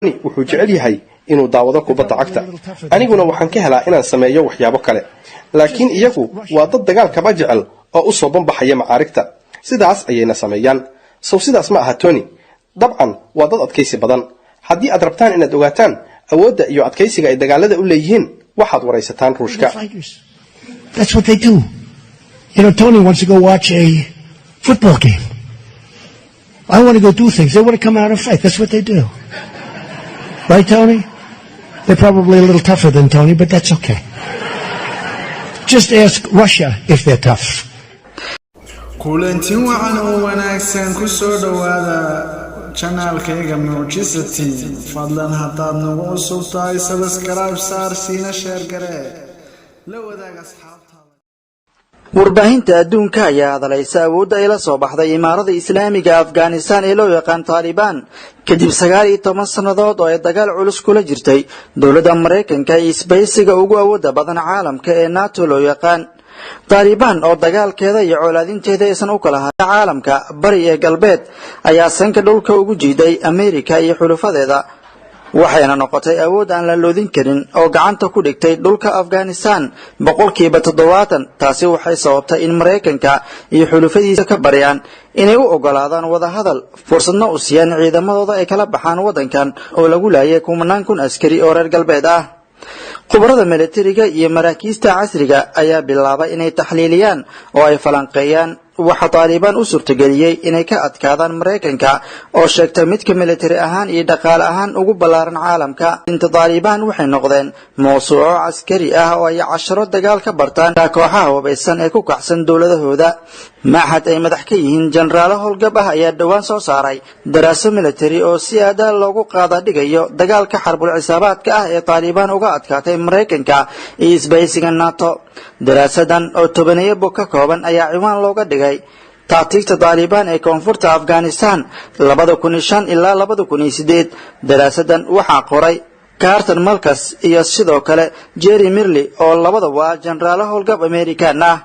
Wuxuu jecel yahay inuu daawado kubadda cagta. Aniguna waxaan ka helaa inaan sameeyo waxyaabo kale. Laakiin iyagu waa dad dagaalkaba jecel oo u soo banbaxaya macaarigta. Sidaas ayayna sameeyaan. Sow sidaas ma aha, Tony? Dabcan waa dad adkaysi badan. Haddii aad rabtaan inaad ogaataan awoodda iyo adkaysiga ay dagaalada u leeyihiin, waxaad waraysataan Ruushka. That's what they do. Tony wants to go watch a football game. I want to go do things. They want to come out and fight. That's what they do. Right, Tony? They're probably a little tougher than Tony, but that's okay. Just ask Russia if they're tough. Kulanti wacan oo wanaagsan. Ku soo dhowaada channelkayga Mucjisa Team. Fadlan haddaad nagu cusub tahay, subscribe saar, siina share garee, la wadaag asxaabtaada. Warbaahinta adduunka ayaa hadalaysa awoodda ay la soo baxday Imaarada Islaamiga Afghanistan ee loo yaqaan Taalibaan, kadib 19 sannadood oo ay dagaal culus kula jirtay dowladda Maraykanka iyo isbaysiga ugu awoodda badan caalamka ee NATO loo yaqaan. Taalibaan oo dagaalkeeda iyo colaadinteeda aysan u kala harin caalamka bari ee galbeed ayaa sanka dhulka ugu jiiday Ameerika iyo xulufadeeda, waxayna noqotay awood aan la loodin karin oo gacanta ku dhigtay dhulka Afghanistan 70%. Taasi waxay sababtay in Maraykanka iyo xulufadiisa ka baryaan inay u ogolaadaan wadahadal, fursadna u siiyaan ciidamadooda ay kala baxaan waddankan oo lagu laayay kumanaan kun askari oo reer galbeed ah. Khubarada milatariga iyo maraakiista casriga ayaa bilaabay inay taxliiliyaan oo ay falanqeeyaan waxa Taalibaan u suurtageliyey inay ka adkaadaan Maraykanka oo sheegta midka militari ahaan iyo dhaqaale ahaan ugu ballaaran caalamka. Inta Taalibaan waxay noqdeen mawsuuco caskari ah oo ay casharo dagaal ka bartaan kooxaha hubaysan ee ku kacsan dowladahooda. Machad ay madax ka yihiin jenaraalo howlgab ah ayaa dhowaan soo saaray daraaso militari oo si aada loogu qaada dhigayo dagaalka xarbul cisaabaadka ah ee Taalibaan uga adkaatay Maraykanka iyo isbahaysiga NATO. Daraasadan oo 10-eeyo bog ka kooban ayaa ciwaan looga dhigay "Taatiigta Taalibaan ee Koonfurta Afghanistan 2005 ilaa 2008". Daraasadan waxaa qoray Carter Malkas iyo sidoo kale Jerry Mirly oo labadaba ah jenaraalo howlgab Amerikan ah.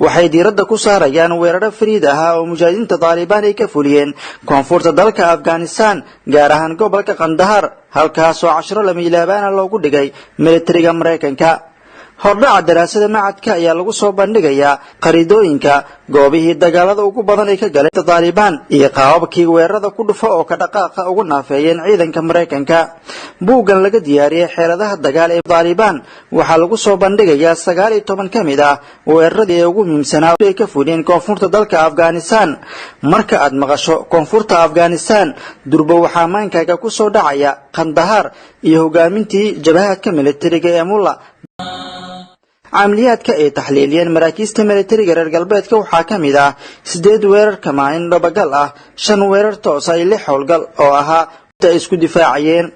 Waxay diiradda ku saarayaan weeraro fariid ahaa oo mujaahidiinta Taalibaan ay ka fuliyeen koonfurta dalka Afghanistan, gaar ahaan gobolka Kandahar, halkaasoo casharo lama ilaabaana loogu dhigay militariga Maraykanka. Hordhaca daraasada macadka ayaa lagu soo bandhigayaa khariidooyinka goobihii dagaalada ugu badan ay ka galeen Taalibaan iyo qaababkii weerarada ku dhufo oo ka dhaqaaqa ugu naafeeyeen ciidanka Maraykanka. Buuggan laga diyaariyey xeeladaha dagaal ee Taalibaan waxaa lagu soo bandhigayaa 19 ka mid ah weeraradii ee ugu muhiimsanaa ay ka fuliyeen koonfurta dalka Afghanistan. Marka aad maqasho koonfurta Afghanistan, durba waxaa maankaaga ku soo dhacaya Kandahar iyo hogaamintii jabahadka militariga ee Mulla. Camaliyaadka ay taxliiliyeen maraakiista militariga reer galbeedka waxaa ka mid ah sideed weerar kamaanin dhabagal ah, shan weerar toosa iyo lix howlgal oo ahaa ay isku difaacayeen.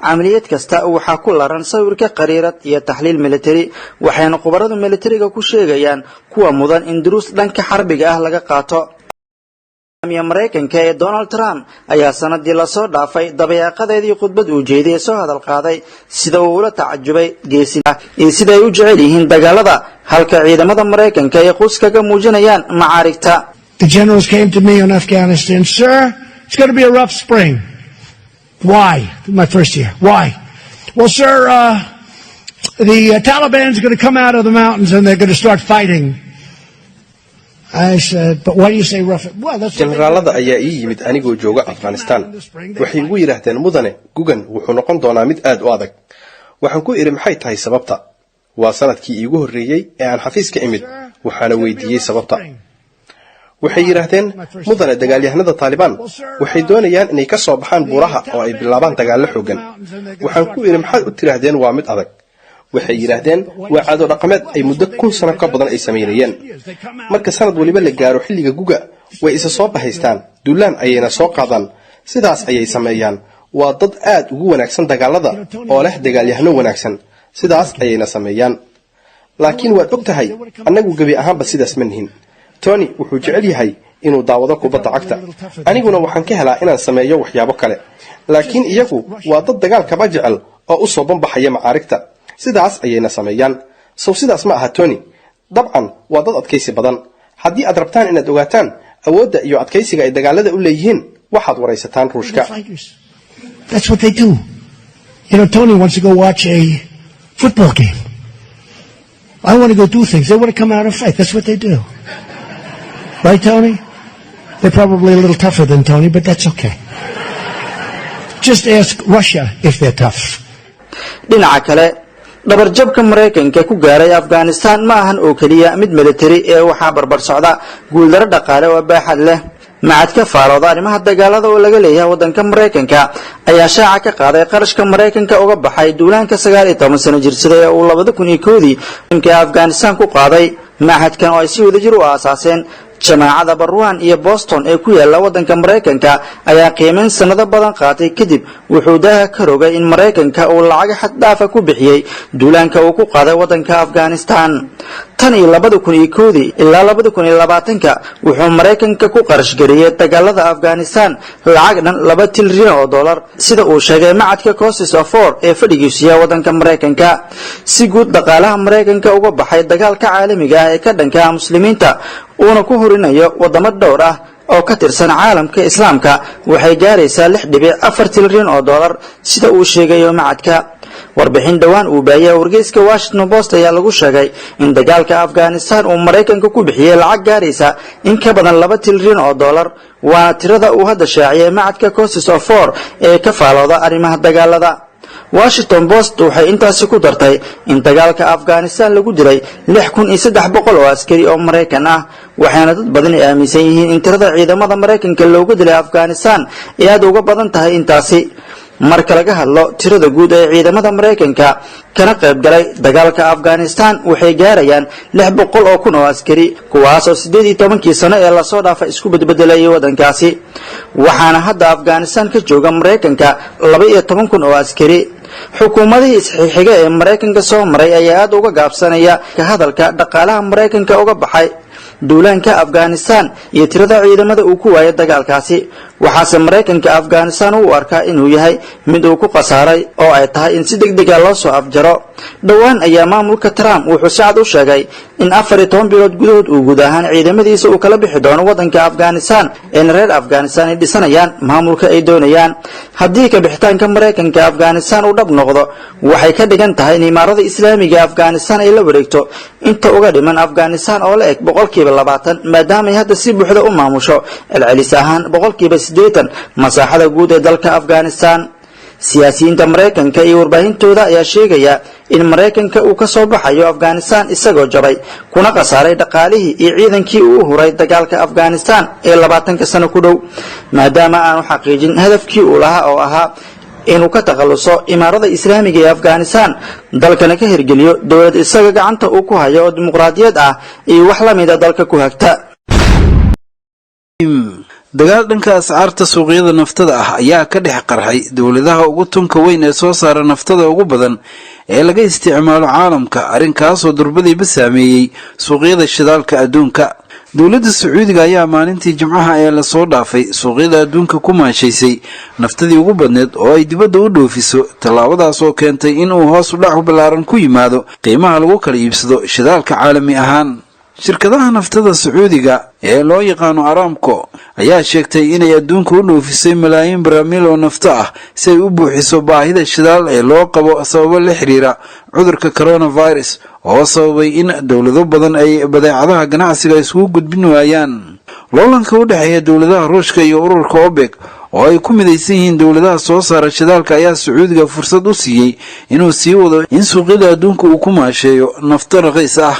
Camaliyad kasta waxaa ku laran sawirka qariirad iyo taxliil militari, waxayna khubarada militariga ku sheegayaan kuwa mudan in duruus dhanka xarbiga ah laga qaato. Maraykanka ee Donald Trump ayaa sanadii lasoo dhaafay dabayaaqadeedii khudbad uu jeediyey soo hadal qaaday sida uu ula tacajubay geesi iyo sida ay u jecel yihiin dagaalada, halka ciidamada Maraykanka ay quus kaga muujinayaan macaarigta. The generals came to me on Afghanistan. "Sir, it's going to be a rough spring." "Why?" My first year. "Why?" "Well, sir, the Taliban's going to come out of the mountains and they're going to start fighting." I said, "But why do you say rough?" "Well, that's what they do." Jenaraalada ayaa ii yimid anigoo jooga Afghanistan. Waxay igu yidhaahdeen, "Mudane, gugan wuxuu noqon doonaa mid aad u adag." Waxaan ku idhi, "Maxay tahay sababta?" Waa sanadkii iigu horreeyey ee aan xafiiska imid, waxaana weydiiyey sababta. Waxay yidhaahdeen, "Mudane, dagaalyahanada Taalibaan waxay doonayaan inay ka soo baxaan buuraha oo ay bilaabaan dagaallo xooggan." Waxaan ku idhi, "Maxaad u tidhaahdeen waa mid adag?" Waxay yidhaahdeen, "Waa caado dhaqameed ay muddo 1000 sano ka badan ay samaynayeen. Marka sanad waliba la gaaro xilliga guga, way isa soo bahaystaan, duulaan ayayna soo qaadaan. Sidaas ayay sameeyaan. Waa dad aad ugu wanaagsan dagaalada oo leh dagaalyahano wanaagsan. Sidaas ayayna sameeyaan. Laakiin waad og tahay, annagu gebi ahaanba sidaas ma nihin. Tony wuxuu jecel yahay inuu daawado kubadda cagta. Aniguna waxaan ka helaa inaan sameeyo waxyaabo kale. Laakiin iyagu waa dad dagaalkaba jecel oo u soo banbaxaya macaarigta. Sidaas ayayna sameeyaan. Sow sidaas ma aha, Tony? Dabcan waa dad adkaysi badan. Haddii aad rabtaan inaad ogaataan awoodda iyo adkaysiga ay dagaalada u leeyihiin, waxaad waraysataan Ruushka. Fighters. That's what they do. Tony wants to go watch a football game. I want to go do things. They want to come out and fight. That's what they do. Right, Tony? They're probably a little tougher than Tony, but that's okay. Just ask Russia if they're tough. Dhinaca kale, dhabarjabka Maraykanka ku gaaray Afghanistan ma ahan oo keliya mid militari ee waxaa barbar socda guuldaro dhaqaale oo baaxad leh. Machad ka faalooda arrimaha dagaalada oo laga leeyahay waddanka Maraykanka ayaa shaaca ka qaaday qarashka Maraykanka uga baxay duulaanka 19 sano jirsada ee uu 2001-dii ka Afghanistan ku qaaday. Machadkan oo ay si wadajir u aasaaseen Jamaacada Barwan iyo Boston ee ku yaala waddanka Maraykanka ayaa qiimeyn sanado badan qaatay kadib wuxuu daaha ka rogay in Maraykanka uu lacag xad dhaafa ku bixiyey duulaanka uu ku qaaday waddanka Afghanistan. Tan iyo 2001-dii ilaa 2020-ka wuxuu Maraykanka ku qarash gareeyey dagaalada Afghanistan lacag dhan 2 tilyan oo dollar, sida uu sheegay machadka Costs of War ee fadhigiisu yahay waddanka Maraykanka. Si guud, dhaqaalaha Maraykanka uga baxay dagaalka caalamiga ah ee ka dhanka ah Muslimiinta uuna ku hurinayo wadamo dhowr ah oo ka tirsan caalamka Islaamka waxay gaaraysaa 6.4 tilyan oo dollar, sida uu sheegayo machadka. Warbixin dhowaan uu baahiyay wargeyska Washington Post ayaa lagu sheegay in dagaalka Afghanistan uu Maraykanka ku bixiyey lacag gaaraysa in ka badan 2 tilyan oo dollar, waana tirada uu hadda shaaciyay machadka Costs of War ee ka faalooda arrimaha dagaalada. Washington Post waxay intaasi ku dartay in dagaalka Afghanistan lagu dilay 6300 oo askari oo Maraykan ah, waxaana dad badan ay aaminsan yihiin in tirada ciidamada Maraykanka loogu dilay Afghanistan ay aada uga badan tahay intaasi. Marka laga hadlo tirada guud ee ciidamada Maraykanka kana qayb galay dagaalka Afghanistan, waxay gaarayaan 600,000 oo askari, kuwaasoo 18-kii sano ee lasoo dhaafa isku bedbedelayay waddankaasi. Waxaana hadda Afghanistan ka jooga Maraykanka 12,000 oo askari. Xukuumadihii isxixiga ee Maraykanka soo maray ayaa aada uga gaabsanaya ka hadalka dhaqaalaha Maraykanka uga baxay duulaanka Afghanistan iyo tirada ciidamada uu ku waayay dagaalkaasi. Waxaase Maraykanka Afghanistan u arkaa inuu yahay mid uu ku khasaaray oo ay tahay in si deg dega loo soo afjaro. Dhowaan ayaa maamulka Trump wuxuu si cad u sheegay in 14 bilood gudahood uu guud ahaan ciidamadiisa uu kala bixi doono waddanka Afghanistan, eena reer Afghanistan ay dhisanayaan maamulka ay doonayaan. Haddii ka bixitaanka Maraykanka Afghanistan uu dhab noqdo, waxay ka dhigan tahay in Imaarada Islaamiga Afghanistan ay la wareegto inta uga dhiman Afghanistan oo la eg 20%, maadaamay hadda si buuxda u maamusho celcelis ahaan 80% masaaxada guud ee dalka Afghanistan. Siyaasiyiinta Maraykanka iyo warbaahintooda ayaa sheegaya in Maraykanka uu ka soo baxayo Afghanistan isagoo jabay, kuna khasaaray dhaqaalihii iyo ciidankii uu u huray dagaalka Afghanistan ee 20-ka sano ku dhow, maadaama aanu xaqiijin hadafkii uu lahaa oo ahaa inuu ka takhaluso Imaarada Islaamiga ee Afghanistan, dalkana ka hirgeliyo dowlad isaga gacanta uu ku hayo oo dimuqraadiyad ah iyo wax la mida dalka ku hagta. Dagaal dhanka ascaarta suuqyada naftada ah ayaa ka dhex qarxay dowladaha ugu tunka weyn ee soo saara naftada ugu badan ee laga isticmaalo caalamka, arrinkaasoo durbadiiba saameeyey suuqyada shidaalka adduunka. Dowladda Sacuudiga ayaa maalintii Jimcaha ee lasoo dhaafay suuqyada adduunka ku maashaysay naftadii ugu badneed oo ay dibadda u dhoofiso, tallaabadaas oo keentay in uu hoos u dhac ballaaran ku yimaado qiimaha lagu kala iibsado shidaalka caalami ahaan. Shirkadaha naftada Sacuudiga ee loo yaqaano Aramco ayaa sheegtay inay adduunka u dhoofisay malaayiin baramiil oo nafto ah si ay u buuxiso baahida shidaal ee loo qabo sababo la xiriira cudurka coronavirus oo sababay in dowlado badan ay badeecadaha ganacsiga isugu gudbin waayaan. Loolanka u dhexeeya dowladaha Ruushka iyo ururka OPEC oo ay ku midaysan yihiin dowladaha soo saara shidaalka ayaa Sacuudiga fursad u siiyey inuu sii wado in suuqyada adduunka uu ku maasheeyo nafto raqiis ah.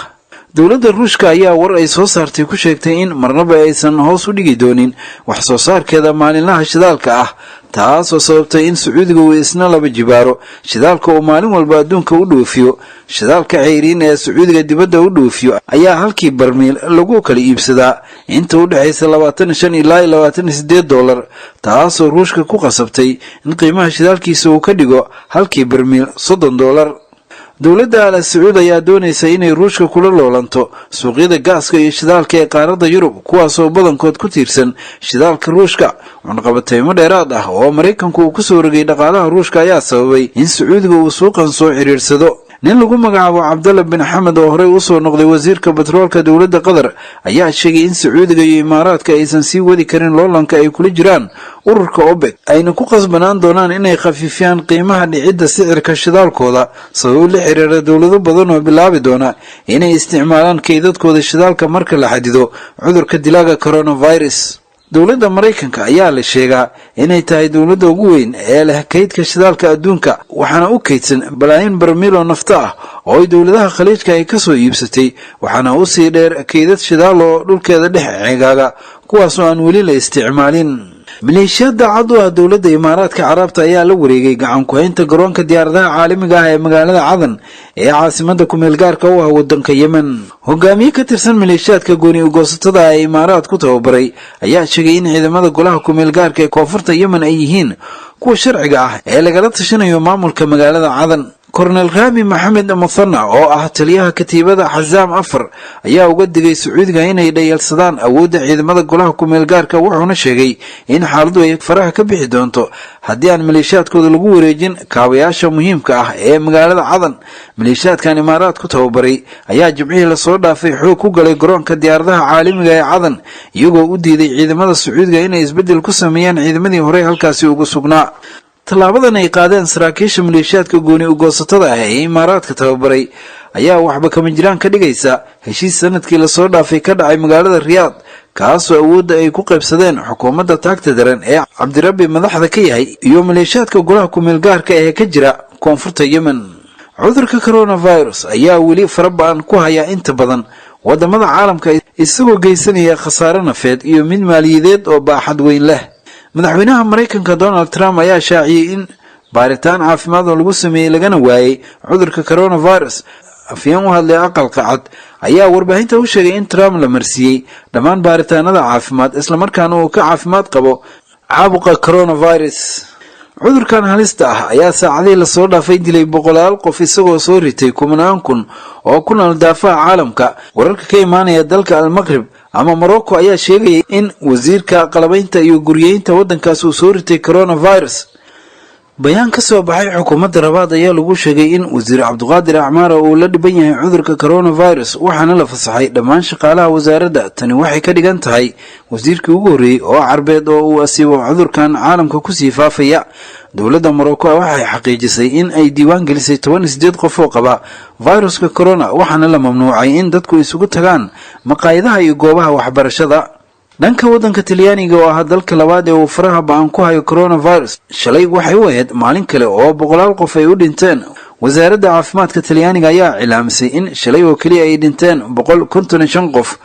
Dowladda Ruushka ayaa war ay soo saartay ku sheegtay in marnaba aysan hoos u dhigi doonin wax soo saarkeeda maalinlaha shidaalka ah, taasoo sababtay in Sacuudiga uu isna laba jibaaro shidaalka uu maalin walba adduunka u dhoofiyo. Shidaalka ceyriin ee Sacuudiga dibadda u dhoofiyo ayaa halkii barmiil lagu kala iibsadaa inta u dhexaysa 25 ilaa $28, taasoo Ruushka ku qasabtay in qiimaha shidaalkiisa uu ka dhigo halkii barmiil $30. Dowladda Al Sacuud ayaa doonaysa inay Ruushka kula loolanto suuqyada gaaska iyo shidaalka ee qaaradda Yurub, kuwaasoo badankood ku tiirsan shidaalka Ruushka. Cunaqabateymo dheeraad ah oo Maraykanku uu kusoo rogay dhaqaalaha Ruushka ayaa sababay in Sacuudiga uu suuqan soo xiriirsado. Nin lagu magacaabo Cabdalla bin Xamed, oo horey usoo noqday wasiirka batroolka dowladda Qatar, ayaa sheegay in Sacuudiga iyo Imaaraadka aysan sii wadi karin loolanka ay kula jiraan ururka OPEC, ayna ku qasbanaan doonaan inay khafiifiyaan qiimaha dhicidda sicirka shidaalkooda, sababo la xiriira dowlado badan oo bilaabi doona inay isticmaalaan kaydadkooda shidaalka marka la xadido cudurka dilaaga coronavirus. Dowladda Maraykanka ayaa la sheegaa inay tahay dowladda ugu weyn ee leh kaydka shidaalka adduunka, waxaana u kaydsan balaayin barmiil oo nafto ah oo ay dowladaha Khaliijka ay kasoo iibsatay, waxaana usii dheer kaydad shidaal oo dhulkeeda dhex ceegaaga, kuwaasoo aan weli la isticmaalin. Maleeshiyaad daacad u ah dowladda Imaaraadka Carabta ayaa la wareegay gacan ku-haynta garoonka diyaaradaha caalamiga ah ee magaalada Cadan ee caasimada kumeel gaarka u ah wadanka Yemen. Hogaamiye ka tirsan maleeshiyaadka gooni ugoosatada ee Imaaraad ku tababaray ayaa sheegay in ciidamada golaha kumeel gaarka ee koonfurta Yemen ay yihiin kuwa sharciga ah ee lagala tashanayo maamulka magaalada Cadan. Kornel Raami Maxamed Muthana, oo ah taliyaha katiibada Xasaam 4, ayaa uga digay Sacuudiga inay dhayalsadaan awoodda ciidamada golaha kumeel gaarka, wuxuuna sheegay in xaaladdu ay faraha ka bixi doonto haddii aan maleeshiyaadkooda lagu wareejin kaabayaasha muhiimka ah ee magaalada Cadan. Maleeshiyaadkan Imaaraad ku tababaray ayaa Jimcihii lasoo dhaafay xoog ku galay garoonka diyaaradaha caalamiga ee Cadan, iyagoo u diiday ciidamada Sacuudiga inay isbeddel ku sameeyaan ciidamadii horey halkaasi ugu sugnaa. Tallaabadan ay qaadeen saraakiisha maleeshiyaadka gooni ugoosatada ah ee Imaaraadka tababaray ayaa waxba kama jiraan ka dhigaysa heshiis sanadkii lasoo dhaafay ka dhacay magaalada Riyaad, kaasoo awoodda ay ku qaybsadeen xukuumadda taagta daran ee Cabdirabbi madaxda ka yahay iyo maleeshiyaadka golaha kumeel gaarka ee ka jira koonfurta Yemen. Cudurka coronavirus ayaa weli fara ba'an ku haya inta badan wadamada caalamka, isagoo geysanaya khasaare nafeed iyo mid maaliyadeed oo baaxad weyn leh. Madaxweynaha Maraykanka Donald Trump ayaa shaaciyey in baaritaan caafimaad oo lagu sameeyey lagana waayey cudurka coronavirus. Afyeen u hadlay Aqalka Cad ayaa warbaahinta u sheegay in Trump la marsiiyey dhammaan baaritaanada caafimaad, islamarkaana uu ka caafimaad qabo caabuqa coronavirus. Cudurkan halista ah ayaa saacadihii lasoo dhaafay dilay boqolaal qof, isagoo soo ritay kumanaan kun oo ku nool daafaha caalamka. Wararka ka imaanaya dalka Almaqrib ama Morocco ayaa sheegaya in wasiirka qalabaynta iyo guryeynta waddankaas uu soo ritay coronavirus. Bayaan ka soo baxay xukuumadda Rabaad ayaa lagu sheegay in wasiir Cabdiqaadir Acmaara uu la dhiban yahay cudurka coronavirus, waxaana la fasaxay dhammaan shaqaalaha wasaaradda. Tani waxay ka dhigan tahay wasiirkii ugu horreeyey oo Carbeed oo uu asiibo cudurkan caalamka kusii faafaya. Dowladda Morocco waxay xaqiijisay in ay diiwaan gelisay 18 qof oo qaba viruska corona, waxaana la mamnuucay in dadku isugu tagaan maqaayadaha iyo goobaha waxbarashada. Dhanka waddanka Talyaaniga, oo ah dalka labaad ee uu faraha ba'an ku hayo coronavirus, shalay waxay u ahayd maalin kale oo boqolaal qof ay u dhinteen. Wasaaradda caafimaadka Talyaaniga ayaa cilaamisay in shalay oo keliya ay dhinteen 155 qof,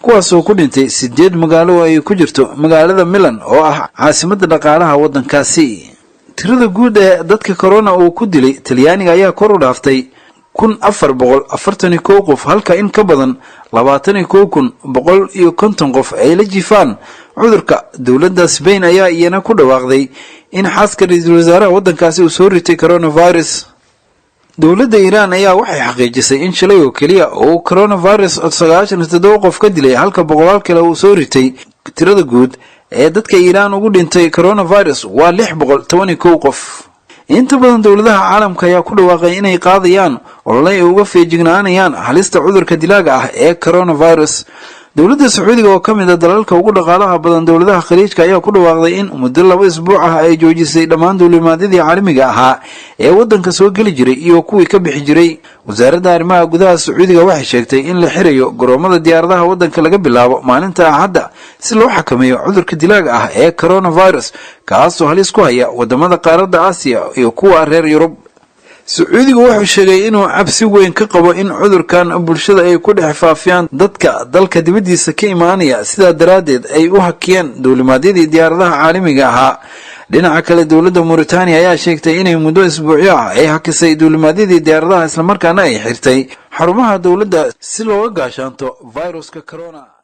kuwaasoo ku dhintay sideed magaalo oo ay ku jirto magaalada Milan oo ah caasimadda dhaqaalaha waddankaasi. Tirada guud ee dadka corona uu ku dilay Talyaaniga ayaa kor u dhaaftay 1441 qof, halka in ka badan 21,150 qof ay la jiifaan cudurka. Dowladda Sbain ayaa iyana ku dhawaaqday in xaaska ra-iisul wasaaraha waddankaasi uu soo ritay coronavirus. Dowladda Iiraan ayaa waxay xaqiijisay in shalay oo keliya uu coronavirus 97 qof ka dilay, halka boqolaal kale uu soo ritay. Tirada guud ee dadka Iiraan ugu dhintay coronavirus waa 611 qof. Inta badan dowladaha caalamka ayaa ku dhawaaqay inay qaadayaan olole ay uga feejignaanayaan halista cudurka dilaaga ah ee coronavirus. Dowladda Sacuudiga, oo ka mid ah dalalka ugu dhaqaalaha badan dowladaha Khaliijka, ayaa ku dhawaaqday in muddo 2 isbuuc ah ay joojisay dhammaan duulimaadyadii caalamiga ahaa ee waddanka soo geli jiray iyo kuwii ka bixi jiray. Wasaaradda arrimaha gudaha Sacuudiga waxay sheegtay in la xirayo garoomada diyaaradaha waddanka laga bilaabo maalinta Axadda, si loo xakameeyo cudurka dilaaga ah ee coronavirus, kaasoo halis ku haya wadamada qaaradda Aasiya iyo kuwa reer Yurub. Sacuudigu wuxuu sheegay inuu cabsi weyn ka qabo in cudurkan bulshada ay ku dhex faafiyaan dadka dalka dibaddiisa ka imaanaya, sidaa daraaddeed ay u hakiyeen duulimaadyadii diyaaradaha caalamiga ahaa. Dhinaca kale, dowladda Mauritania ayaa sheegtay inay muddo isbuucyo ah ay hakisay duulimaadyadii diyaaradaha, islamarkaana ay xirtay xarumaha dowladda si looga gaashaanto viruska corona.